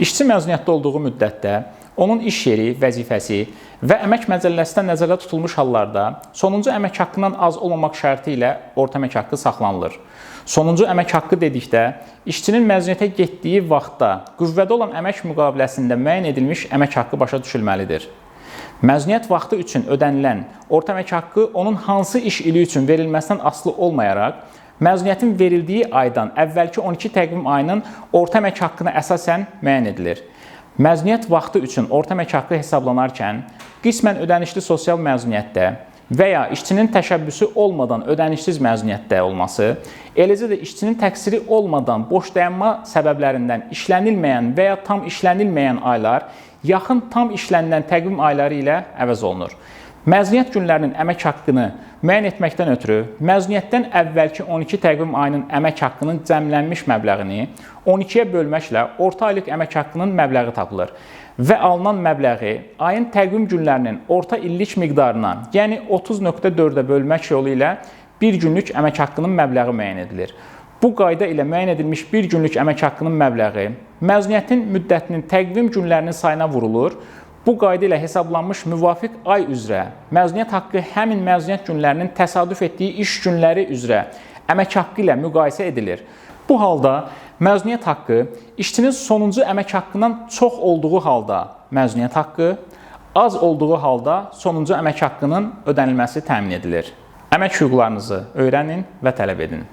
İşçi məzuniyyətdə olduğu müddətdə onun iş yeri, vəzifəsi və əmək məcəlləsində nəzərdə tutulmuş hallarda sonuncu əmək haqqından az olmamaq şərti ilə orta əmək haqqı saxlanılır. Sonuncu əmək haqqı dedikdə işçinin məzuniyyətə getdiyi vaxtda qüvvədə olan əmək müqaviləsində müəyyən edilmiş əmək haqqı başa düşülməlidir. Məzuniyyət vaxtı üçün ödənilən orta əmək haqqı onun hansı iş ili üçün verilməsindən asılı olmayaraq məzuniyyətin verildiyi aydan əvvəlki 12 təqvim ayının orta əmək haqqına əsasən müəyyən edilir. Məzuniyyət vaxtı üçün orta əmək haqqı hesablanarkən qismən ödənişli sosial məzuniyyətdə və ya işçinin təşəbbüsü olmadan ödənişsiz məzuniyyətdə olması, eləcə də işçinin təqsiri olmadan boş dayanma səbəblərindən işlənilməyən və ya tam işlənilməyən aylar yaxın tam işlənilən təqvim ayları ilə əvəz olunur. Məzuniyyət günlərinin əmək haqqını müəyyən etməkdən ötürü məzuniyyətdən əvvəlki 12 təqvim ayının əmək haqqının cəmlənmiş məbləğini 12-yə bölməklə orta aylıq əmək haqqının məbləği tapılır və alınan məbləği ayın təqvim günlərinin orta illik miqdarına, yəni 30.4-ə bölmək yolu ilə bir günlük əmək haqqının məbləği müəyyən edilir. Bu qayda ilə müəyyən edilmiş bir günlük əmək haqqının məbləği məzuniyyətin müddətinin təqvim günlərinin sayına vurulur. Bu qayda ilə hesablanmış müvafiq ay üzrə məzuniyyət haqqı həmin məzuniyyət günlərinin təsadüf etdiyi iş günləri üzrə əmək haqqı ilə müqayisə edilir. Bu halda məzuniyyət haqqı işçinin sonuncu əmək haqqından çox olduğu halda məzuniyyət haqqı, az olduğu halda sonuncu əmək haqqının ödənilməsi təmin edilir. Əmək hüquqlarınızı öyrənin və tələb edin.